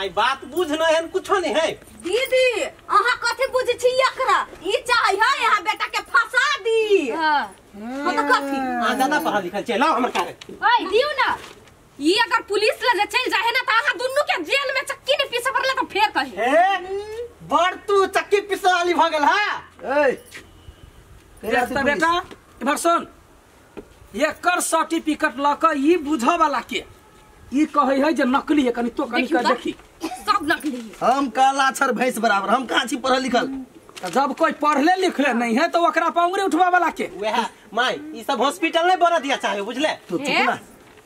माई बात बुझ न एहन कुछो नहीं है। दीदी अहाँ कथि बुझै छी एकरा? ई चाहे है यहाँ बेटा के फंसा दी। हां हम तो कथि अहाँ ज्यादा पढ़ल लिखल छै, लाओ हमर कागज। ओए दिउ ना, ई अगर पुलिस लग चल जाए ना त अहाँ दुन्नू के जेल में चक्की ने पीसे पड़ले त फेर कही। ए बड़ तू चक्की पीसे वाली भ गेल। हां ए देख त बेटा इधर सुन, एकर सर्टिफिकेट ल के ई बुझ वाला के ई कहै है जे नकली है, कनी तो कनी का देखी सब नकली है। हम काला अक्षर भैंस बराबर, हम कहां छी पढ़ल लिखल? जब कोई पढ़ले लिखले नहीं है तो ओकरा पर उंगली उठवा वाला के। वह माई ई सब हॉस्पिटल नहीं बना दिया चाहे, बुझले? तू चुप ना।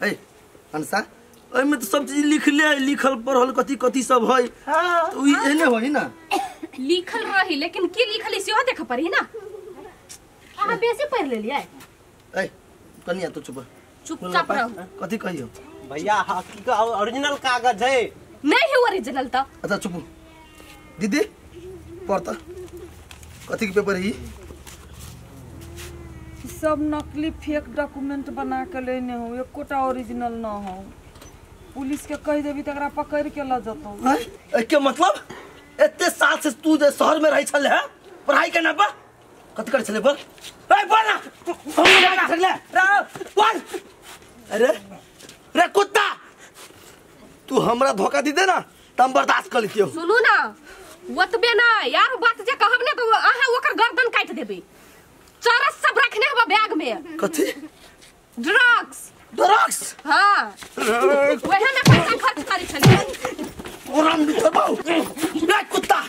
ए अनसा ओइ में तो सब चीज लिखले लिखल पढ़ल कथि कथि सब है। हां तो ई एने होई ना लिखल रही, लेकिन की लिखल सेहो देख पड़ी ना। अहाँ बेसी पढ़ लेलियै। ए कनिया तो चुप चुपचाप रहो। कथि कहियो भैया? हकीकत ओरिजिनल कागज है नहीं है ओरिजिनल तो। अच्छा चुप दीदी, पढ़ता कथि के पेपर है? सब नकली फेक डॉक्यूमेंट बना के लेने हो, एकोटा ओरिजिनल न हो। पुलिस के कह देबी त एकरा पकड़ के ल जतो। ए के मतलब एते साल से तू जे शहर में रही छले है, पढ़ाई के ना बा कथि कर छले बोल? ए बोल ना, हम ना छले बोल। अरे रे कुत्ता, तू हमरा धोखा दी दे ना त हम बर्दाश्त कर लेतियो। सुनू ना ओतबे ना यार बात जे कहब ने तो अहाँ ओकर गर्दन काट देबे। चरस सब रखने हबा बैग में। कथि? ड्रग्स। ड्रग्स? हां वहे में पैसा खर्च करी छली। तोरा मित्रबाऊ रे कुत्ता,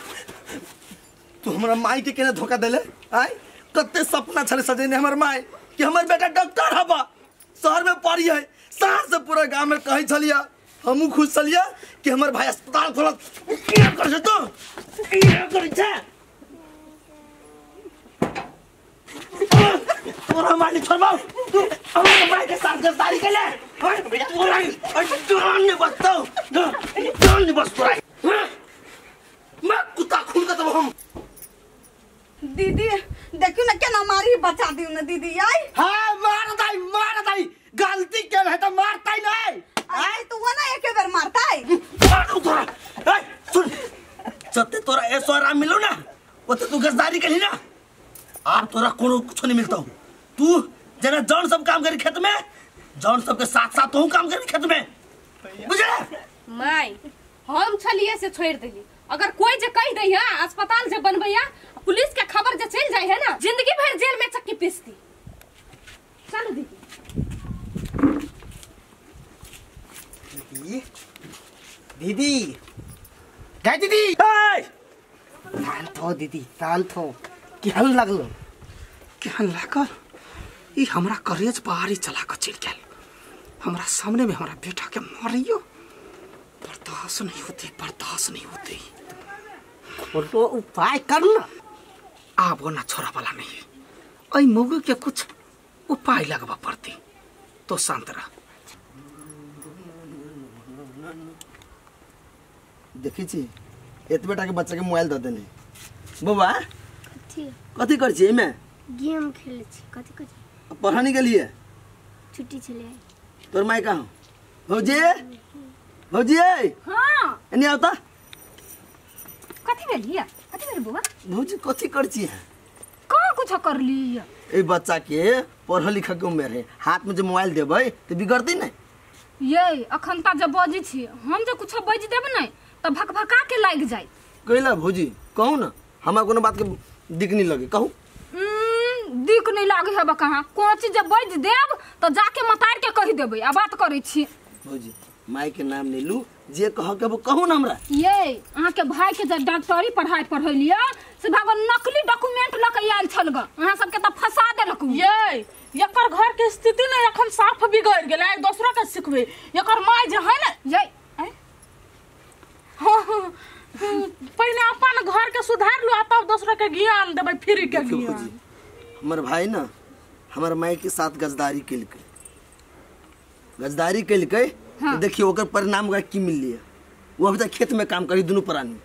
तू हमरा माई के केना धोखा देले? आय कते सपना छले सजेने हमर माई कि हमर बेटा डॉक्टर हबा, शहर में पढ़ी है, शहर से पूरा गांव में कहै छलिया, हमहू खुश छलिया कि हमर भाई अस्पताल खोलत। की कर छै तू? की कर छै? तोरा माली छोड़बाऊ, तू हमर भाई के साथ गद्दारी केले। तोरा जान नहीं बचतौ, जान नहीं बचतौ। मैं कुत्ता खून का तब हम। दीदी देखियो ना केना मारी, बचा दियो ना दीदी। आई हां मार दाई मार दाई, गलती केल है तो मारतै नहीं। आई तो वो ना एके बेर मारतै। ए सुन, जते तोरा ऐसो आराम मिलो ना ओते तू गद्दारी केली ना, आप तोरा कोनो कुछ नहीं मिलता। तू जना जौन सब काम करी खेत में, जौन सब के साथ साथ तू काम करी खेत में, बुझले? माई हम छलिए से छोड़ देली, अगर कोई जे कह दे है अस्पताल जे बनबैया पुलिस के खबर जे चल जाय है ना, जिंदगी भर जेल में चक्की पीसती। चलो दीदी। दीदी दीदी गाय दीदी, ए शांत हो दीदी शांत हो। केहन लागलो? केहन लागल? ई हमरा करेज बाहरी चला के चल गेल, हमरा सामने में हमरा बेटा के मारियो बर्दाश्त नहीं होती, बर्दाश्त नहीं होती। तो उपाय कर ना। आब ना छोड़ा वाला नहीं है, ऐ मौगी के कुछ उपाय लगवा पड़ती। तो शांत रह। देखी छी एतबे टा के बच्चा के मोबाइल the देने। बबा कथि कर छी एमे? गेम खेले छी। कथि कर छी? पढ़ा नहीं गेलिए? छुट्टी छले। तोर माई कहाँ? भौजी भौजी। हां एने आवता। कथि भेलिए? कथि भेल बौआ? भौजी कथि कर छी? कहाँ कुछ कर ली? ए बच्चा के पढ़ल लिखल के उम्र है, हाथ में जे मोबाइल देबै त बिगड़तै नहीं। ये अखन ता जे बजै छी, हम जे कुछ बज देब नहीं त भकभका के लाग जाई। कइला भौजी कहू ना, हमरा कोनो बात के दिक नहीं लगे। कहू दिक नहीं लागे हबा कहां, कोनो चीज जे बज देब त जाके मतार के कहि देबै। आ बात करै छी भौजी, माई के नाम नहीं लू, जे कह के वो कहू ना हमरा। ये अहाँ के भाई के जे डॉक्टरी पढ़ाई पढ़लिए से भागो नकली डॉक्यूमेंट ल के आयल छल ग, अहाँ सबके त फंसा देलक। ये एकर घर के स्थिति ने अखन साफ बिगड़ गेलै, दोसरा के सिखबे। एकर माई जे है ना ये हां पहले अपन घर के सुधार लो तब दोसरा के ज्ञान देबै फ्री के ज्ञान। हमर भाई ना हमर माई के साथ गद्दारी केलकै, गद्दारी केलकै। हाँ। देखियो ओकर परिणाम ओकरा की मिललिए। वो अभी तक खेत में काम करी दुनू प्राणी।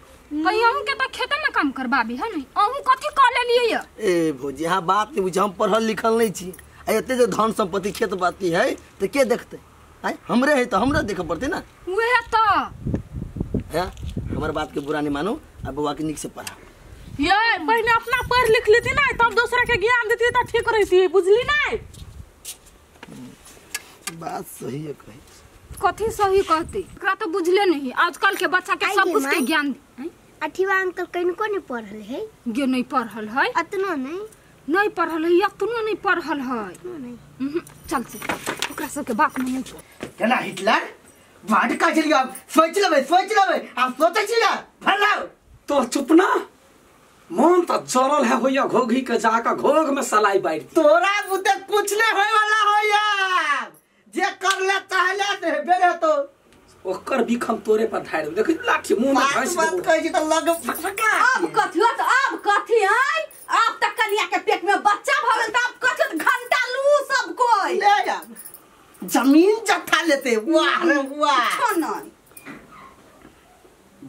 अहूँ के तो खेत में काम करबाबी है नहीं, अहूँ कथी क लेलिए? ए भौजी हां बात नहीं बुझ, हम पढ़ल लिखल नहीं छी, आ एते जे धन संपत्ति खेत बाती है तो के देखते? आय हमरे है तो हमरा देखे पड़ते ना। उहे तो हैं हमर बात के बुरा नहीं मानो आ बउआ के नीक से पढ़ा। ये पहले अपना पढ़ लिख लेती ना तब दूसरा के ज्ञान देती त ठीक रहती, बुझली ना? बात सही है कही। कथी सही कहती? एकरा तो बुझले नहीं आजकल के बच्चा के सब कुछ के ज्ञान। अठीवा अंकल कनको नहीं पढ़ल है? गे नहीं पढ़ल है। अतनो नहीं? नहीं पढ़ल है, अतनो नहीं पढ़ल है। नहीं चल से ओकरा सब के बात में नहीं। केना हिटलर बाट का चल गया? सोच लेबै सोच लेबै आप सोचै छी ना फलाओ तो चुप ना। मन त जरल है होया घोघी के जाके घोघ में सलाई बाइर दी। तोरा बुते कुछ नहीं होय वाला होया, जे करले चाहले से बेरे तो ओकर बिख हम तोरे पर ढार देब। देखि लाठी मुंह में घास बात कहै छी त लग फटफटा। अब कथी होत, अब कथी है? अब त कनिया के पेट में बच्चा भ गेल त अब कथी घंटा लू सब कोई ले जा जमीन जथा लेते। वाह रे वाह, नहीं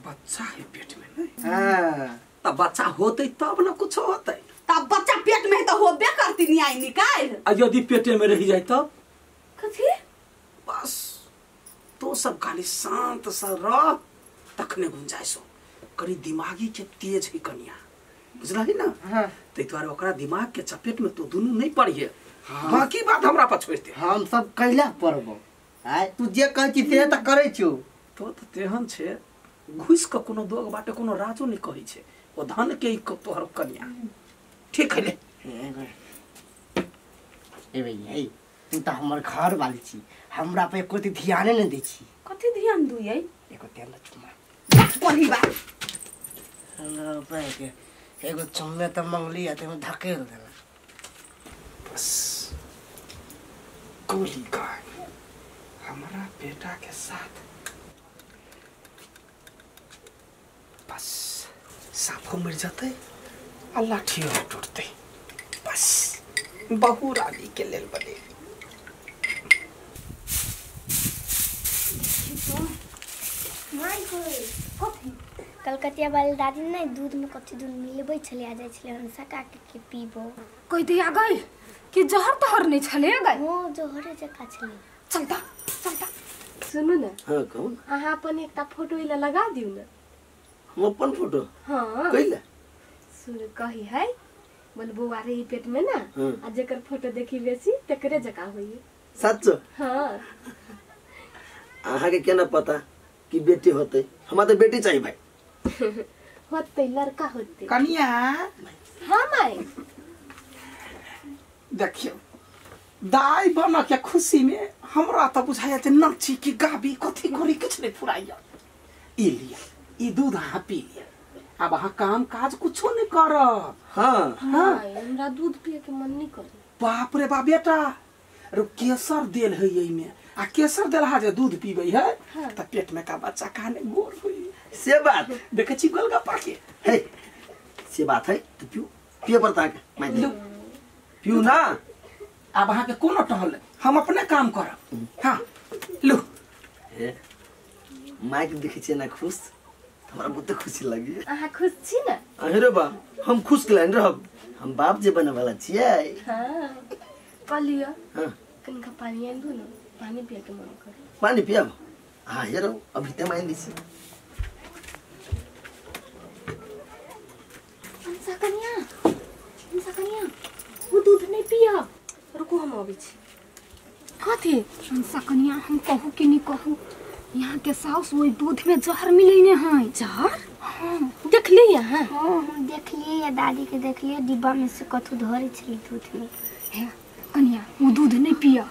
बच्चा है पेट में नहीं। हां त बच्चा होते तब ना कुछ होते। तब बच्चा पेट में तो होबे करती नहीं आई निकाल। आ यदि पेटे में रह जाए तब कथी? बस तो सब खाली शांत सा रह तखने गुंजाइश हो करी। दिमागी के तेज है कनिया, बुझलही ना? हां तै दुआरे ओकरा दिमाग के चपेट में तो दुनू नहीं पड़िए। हाँ। बाकी बात हमरा पर छोड़ दे, हम सब कैला पड़बो। आय तू जे कहै छी से त करै छु। तो त तेहन छे घुस के कोनो दोग बाटे कोनो राजो नहीं कहै छे। ओ धन के तोहर कनिया ठीक है ले। ए भैया तू त हमर घर वाली छी, हमरा पे एको ध्यान नहीं दै छी। कथी ध्यान दू यै? एको ध्यान न चुमा बस पढ़ी बा हमरा पे के एगो चुम्मे त मंगली आ ते में धकेल देला। बस गोली का हमरा बेटा के साथ बस साफो मर जाते आ लाठियो टूटते। बस बहु रानी के लेल बने। कलकतिया वाले दादी ने दूध में कथी दूध मिलबै छले आ जाइ छले हंसा काट के पीबो। कह दिया गई कि जहर तहर नहीं छले गई? वो जहरे जका छले। चलता चलता सुनू ना। हां कहू ना। अहाँ अपन एकटा फोटो इला लगा दिउ ना। हम अपन फोटो? हां कइला सुन कही है बोल बौआ रे पेट में ना। हाँ। आ जेकर फोटो देखी बेसी तकरे जका होई। सच? हां अहाँ के केना पता कि बेटी होते? हमरा तो बेटी चाहिए भाई। होते लड़का होते कनिया। हां माई देखियो दाई बन के खुशी में हमरा त बुझाया जे नाची कि गाबी कथी करी किछ नहीं फुराइया। ई लिया ई दूध अहाँ पी लिया, अब अहाँ काम काज कुछो नहीं करब। हाँ हाँ हमरा दूध पिए के मन नहीं करे। बाप रे बाप बेटा रो केसर देल है एमे आ केसर देलहा जे दूध पीबै है। हाँ। त पेट में का बच्चा काने गोर होई से बात देखै छी गोलगप्पा के है से बात है त पिउ पिए पड़ता के मैं पिउ ना। अब अहाँ के कोनो टहल हम अपने काम करब। हाँ लू हे माइक देखै छी ना खुश हमरा बहुत खुशी लगी। अहाँ खुश छी ना? अरे बा हम खुश केलन रहब, हम बाप जे बने वाला छियै। हां कहलियो। हां कनका पानी आन दू ना, पानी पिए के मन करे। पानी पियब? हां हेरो अभी ते मान दी छी। अंसा कनिया, अंसा कनिया वो दूध नहीं पिया। रुको हम आबै छी। कथी? अंसा कनिया हम कहू कि नहीं कहू, यहाँ के साउस वही दूध में जहर मिलेने हैं। जहर? हाँ देखली यहाँ? हाँ हम देखलिए या दादी के देखलिए डिब्बा में से कथू धरे छली दूध में। हे कनिया वो दूध नहीं पिया।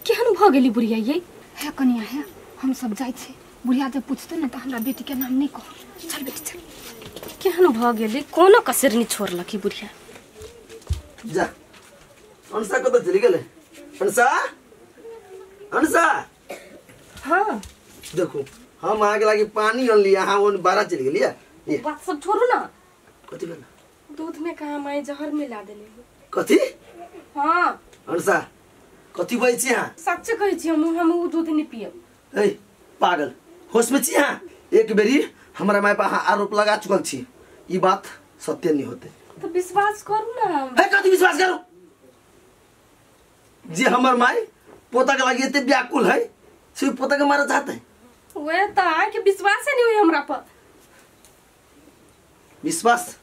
केहन भ गेली बुढ़िया ये? हे कनिया हे हम सब जाइ छी, बुढ़िया जब पूछते ना त हमरा बेटी के नाम नहीं कह। चल बेटी चल। केहन भ गेली, कोनो कसर नहीं छोड़लक बुढ़िया। जा अनसा कत चली गेले? अनसा अनसा। हाँ देखो हम अहाँ के लागी पानी अनली, अहाँ ओन बारा चली गेलियै। बात सब छोड़ू ना। कथी भेल? दूध में कहाँ माय जहर मिला देले। कथी? हाँ अनसा कथी बजै छी अहाँ? सच कहै छी हम उ दूध नहीं पियब। ए पागल होश में छी अहाँ? एक बेरी हमरा my पर अहाँ आरोप लगा चुकल छी, ई बात सत्य नहीं होते। तो विश्वास करू ना। हे कथी विश्वास करू? जे हमर my पोता के लागी एते व्याकुल है से पोता के मारा चाहते है। वे त आइ के विश्वास नहीं हुई हमरा पर। विश्वास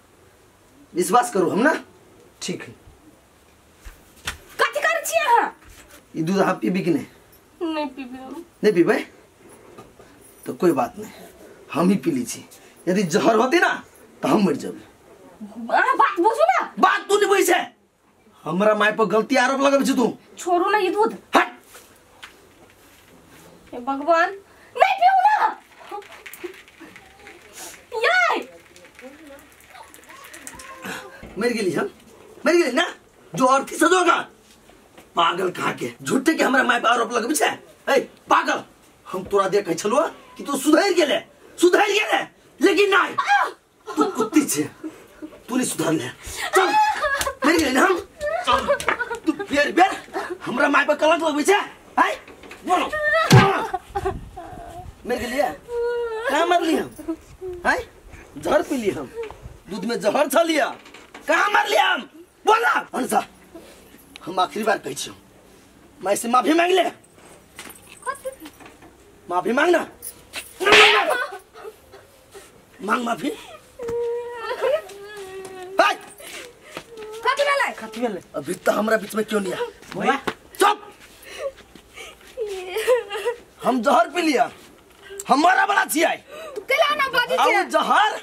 विश्वास करू हम ना? ठीक है। कथि करै छी अहाँ? ई दूध अहाँ पीबी कि नहीं? नहीं पीबी हम। नहीं पीबै तो कोई बात नहीं, हम ही पी ली छी। यदि जहर होती ना तो हम मर जाबे। अहाँ बात बुझू ना। बात तू नहीं बुझै छै, हमरा my पर गलती आरोप लगबै छी तू। छोड़ू ना ई दूध। हट। हे भगवान, नहीं पीऊ ना। याय मर गेली हम, मर गेली ना जो और की सजोगा। पागल कहा के झूठे के हमरा my पर आरोप लगबै छै। ए पागल, हम तोरा दे कहै छलुआ कि तू सुधरि गेले, सुधरि गेले, लेकिन नहीं, तू कुत्ती छे, तू नहीं सुधरले। चल मर गेली ना हम। चल तू बेर बेर हमरा my पर कलंक लगबै छै। आय बोलो मर गेली कहाँ मरली हम? आय जहर पी ली हम, दूध में जहर छलिया, कहाँ मरली हम? बोला अनसा, हम आखिरी बार कहै छियौ, माय से माफी मांग ले। माफी मांगना, मांग माफी। कथि भेलै? कथि भेलै? अभी तो हमरा बीच में क्यों नहीं आया? चुप। हम जहर पी लिया, हमारा बड़ा छियै। तू केला ना बाजै छै? आ जहर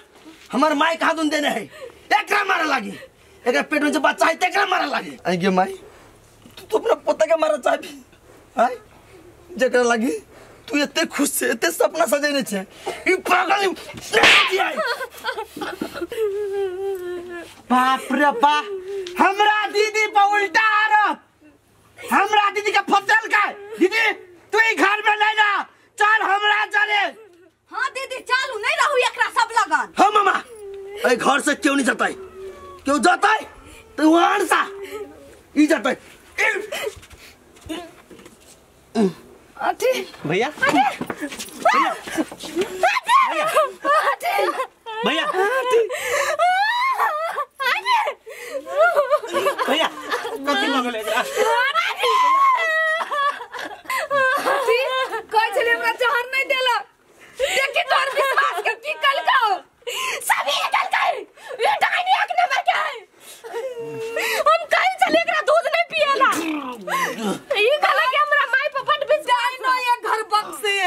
हमर my कहाँ दुन देने है, एकरा मारे लागी, एकरा पेट में जो बच्चा है तेकरा मारे लागी। आई गे माई, तू तो अपना पोता के मारे चाहबी? आय जकरा लागी तू एते खुश छे, एते सपना सजेने छे, ई पागल छियै। बाप रे बा, हमरा दीदी पर उल्टा आरोप। हमरा दीदी के फसल का दीदी तू ई घर में नहीं रह, चल हमरा चले। हां दीदी चालू नहीं रहू एकरा सब लगन। हां मामा, ए घर से क्यों नहीं जाता है? क्यों जाता है तो वहां सा ई जाता है। अथी भैया, भैया, भैया, भैया, कथी भऽ गेलै एकरा? कहै छलै हमरा जहर नहीं देलक, देखी तोहर विश्वास के की कलकौ, सभी कलकै, ये डाइनी एक नंबर के है। हम कहै छलै एकरा दूध नहीं पिएला, ई कहला कि हमरा my पर बड विश्वास न। ये घर बक्से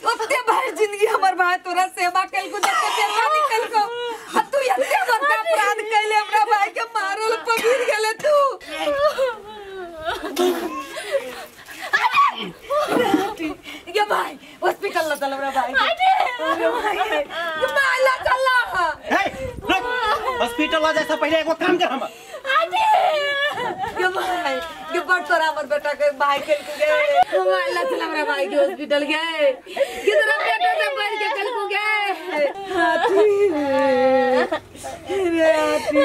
ओते भर जिंदगी हमर भाई तोरा सेवा कलको, जते बेटा निकलको, आ तू एते बड़का अपराध कैले, हमरा भाई के मारल पकड़ गेले तू। ये भाई हॉस्पिटल ला चल हमरा भाई। अरे भाई ये मार ला चल ला। ए रुक, हॉस्पिटल ला जाय से पहले एगो काम कर हम। ये भाई ये बड़ तोरा हमर बेटा के भाई कल के गए, हमार ला चल हमरा भाई के हॉस्पिटल गए, कि तोरा बेटा से बढ़ के कल को गए। हाथी रे हाथी।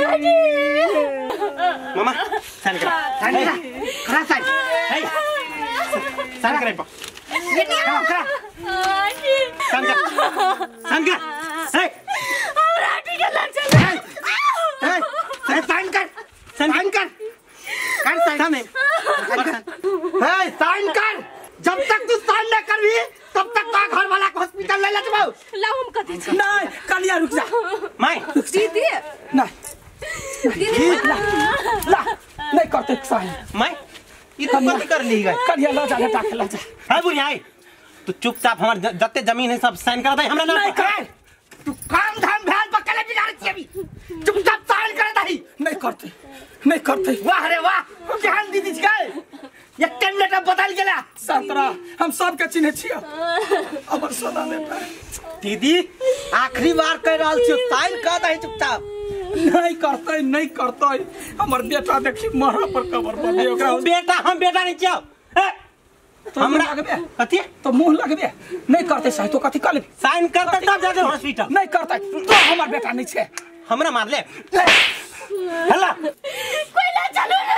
मामा साइन कर, साइन कर, करा साइन। हे साइन कर, करा साइन कर, साइन कर। हे हमरा ठीक ला चल। हे साइन कर, साइन कर, कर साइन। हे साइन कर, जब तक तू साइन न करबी तब तक तो घर वाला के हॉस्पिटल ले ले जाबौ। लाओ हम कथि छी। नहीं कनिया रुक जा my दीदी। नहीं दीदी ला ला नहीं करते साइन। My ई तो कथि कर ली गई? कनिया ल जा, लटा के ल जा। हां बुढ़िया आई, तू चुपचाप हमर जते जमीन है सब साइन कर दे हमरा नाम नहीं कर। तू काम धाम भेल पर कले बिगाड़ छी अभी, चुपचाप साइन कर दही। नहीं करते, नहीं करते। वाह रे वाह, केहन दीदी छै, एक मिनट में बदल गेला। संतरा हम सब के चिन्हे छियै, अमर सोना बेटा। दीदी आखिरी बार कह रहल छियौ, साइन कर दही चुपचाप। नहीं करते, नहीं करते। हमर बेटा देखी मरा पर कबर बने ओकरा। बेटा हम बेटा नहीं छियौ। हमरा लगबे कथि तो मुंह लगबे नहीं करते साइन तो कथि कर लेबी? साइन करते तब जा दे हॉस्पिटल। नहीं करते तो हमर बेटा नहीं छे, हमरा मार ले। हल्ला कोई ला चलो ना,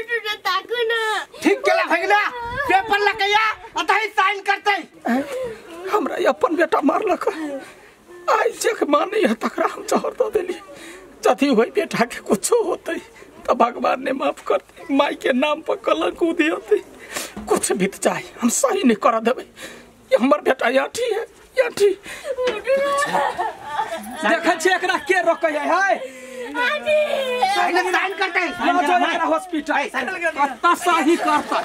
बेटा ताकू ना। ठीक केला भगला, पेपर लकैया अतही साइन करते। हमरा अपन बेटा मारलक, आई जेक माने है तकरा हम जहर दऽ देली। जथी होई बेटा के कुछो होते तो भगवान ने माफ करते, माई के नाम पर कलंक दियते। कुछ बीत जाए हम सही नहीं कर देबै। कि हमर बेटा याठी है याठी देखै छी एकरा के रोकै है है साइन साइन करते है हॉस्पिटल कत्ता सही करता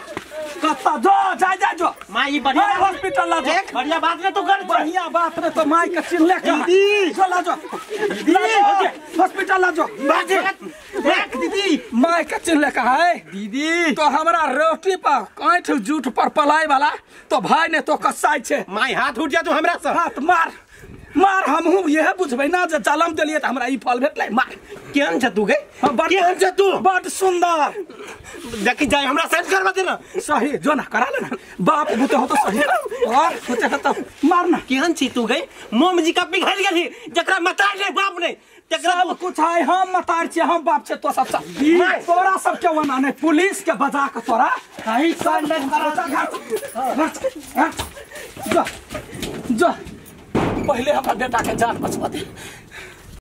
कत्ता जो जा जा जो माई बढ़िया हॉस्पिटल ला जो बढ़िया बात ने तू कर बढ़िया बात ने तो माई के चिल्ले का दीदी जो ला जो दीदी हॉस्पिटल ला जो देख दीदी माई के चिल्ले का है दीदी तो हमरा रोटी पर कांठ जूठ पर पलाई वाला तो भाई ने तो कसाई छे माई हाथ उठ जा तू हमरा से हाथ मार मार हमहू यह बुझबै ना जे जलम देलिए त हमरा ई फल भेटलै मार केहन छ तू गे केहन छ तू बड सुंदर देखी जाय हमरा साइन करवा दे ना सही जो ना करा ले ना बाप भूते हो तो सही और होते हो तो मार ना केहन छी तू गे मोम जी का पिघल गेली जकरा मतार ले बाप ने तकरा सब कुछ है हम मतार छी हम बाप छे तो सब तोरा सब के वना ने पुलिस के बजा के तोरा सही साइन करा जो जो पहले हमरा बेटा के जान बचवा दे